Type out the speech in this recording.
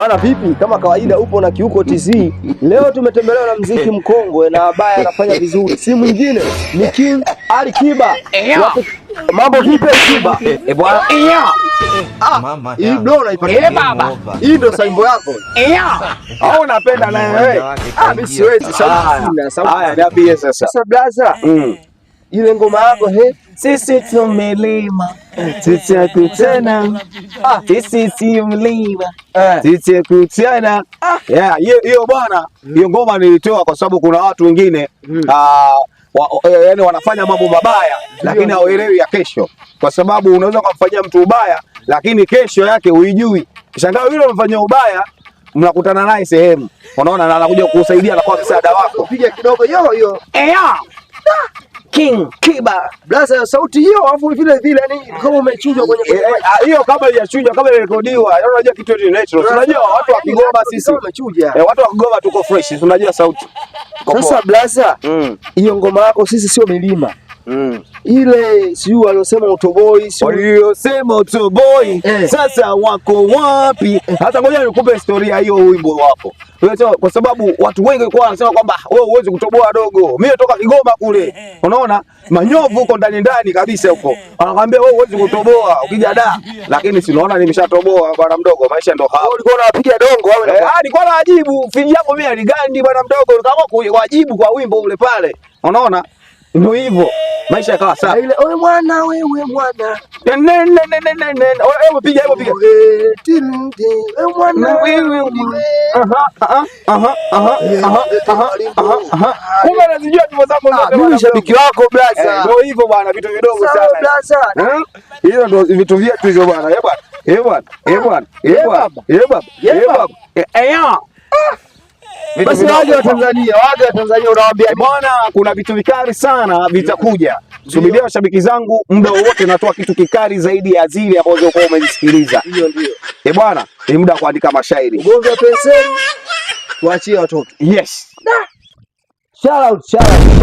Bana, vipi? Kama kawaida upo na Kiuko TZ. Leo tumetembelewa na mziki mkongwe na ambaye anafanya vizuri, si mwingine ni King Ali Kiba. Mambo vipi Ali Kiba? Eh bwana. Ah, hii bro unaipata. Eh baba. Hii ndio saimbo yako. Au unapenda na wewe? Ah, mimi siwezi sauti sina, sauti. Haya, niambie sasa. Sasa blaza, ile ngoma yako he, Sisi tumelima, tutakutana. Sisi si mlima, tutakutana. Yeah, hiyo hiyo bwana, hiyo ngoma nilitoa kwa sababu kuna watu wengine yaani wanafanya mambo mabaya lakini hawaelewi ya kesho, kwa sababu unaweza kumfanyia mtu ubaya lakini kesho yake huijui. Kishangaa yule unamfanyia ubaya, mnakutana naye sehemu, unaona, na anakuja kukusaidia, anakuwa msaada wako. Piga kidogo yo yo. King Kiba. Blaza, sauti hiyo alafu vile vile yani kama umechujwa kwenye Hiyo kabla haijachujwa, kabla irekodiwa, yaani unajua kitu ni natural. Unajua watu wa Kigoma sisi. Umechuja. Eh, watu wa Kigoma tuko fresh, unajua sauti. Tuko Sasa poa. blaza, hiyo ngoma yako "Sisi sio milima" ile, sijui waliosema utoboi, sijui Waliosema utoboi sasa wako wapi? Hata ngoja nikupe historia hiyo wimbo wako. Unajua, kwa sababu watu wengi walikuwa wanasema kwamba wewe huwezi kutoboa dogo. Mimi natoka Kigoma kule. Unaona? Manyovu huko ndani ndani kabisa huko. Wanakuambia wewe huwezi kutoboa ukija da. Lakini si unaona nimeshatoboa bwana mdogo, maisha ndo hayo. Wewe ulikuwa unapiga dongo au Eh, ah, nilikuwa naajibu fiji yako mimi aligandi bwana mdogo, nikaamua kuwajibu kwa wimbo ule pale. Unaona? Ndio hivyo. Maisha yakawa sawa. Ile "Oye mwana, wewe mwana". Ne ne ne ne ne ne. Hebu piga, hebu piga. Eh, tin, tin, "Oye mwana, Wewe wewe". Aha, aha, aha, aha, aha, aha, aha, aha. Kumbe anazijua nyimbo zangu Ah, zote mimi bwana ni shabiki mdogo. wako blaza. Eh, ndio hivyo bwana, vitu vidogo Sawa sana. blaza. Eh? Hiyo ndio vitu vyetu hivyo bwana. Eh bwana. Eh bwana. Eh bwana. Eh bwana. Eh bwana. Eh bwana. Eh eh. Vitu Basi vidogo waje wa bwana. Tanzania, waje wa Tanzania unawaambia nini? Bwana, kuna vitu vikali sana vitakuja. Subiria mashabiki zangu, muda wowote natoa kitu kikali zaidi ya zile ambazo ulikuwa umezisikiliza. Ndio ndio. Eh bwana, ni muda wa kuandika mashairi. Ugomvi wa penseli tuachie watoto. Yes. Shout out, shout out.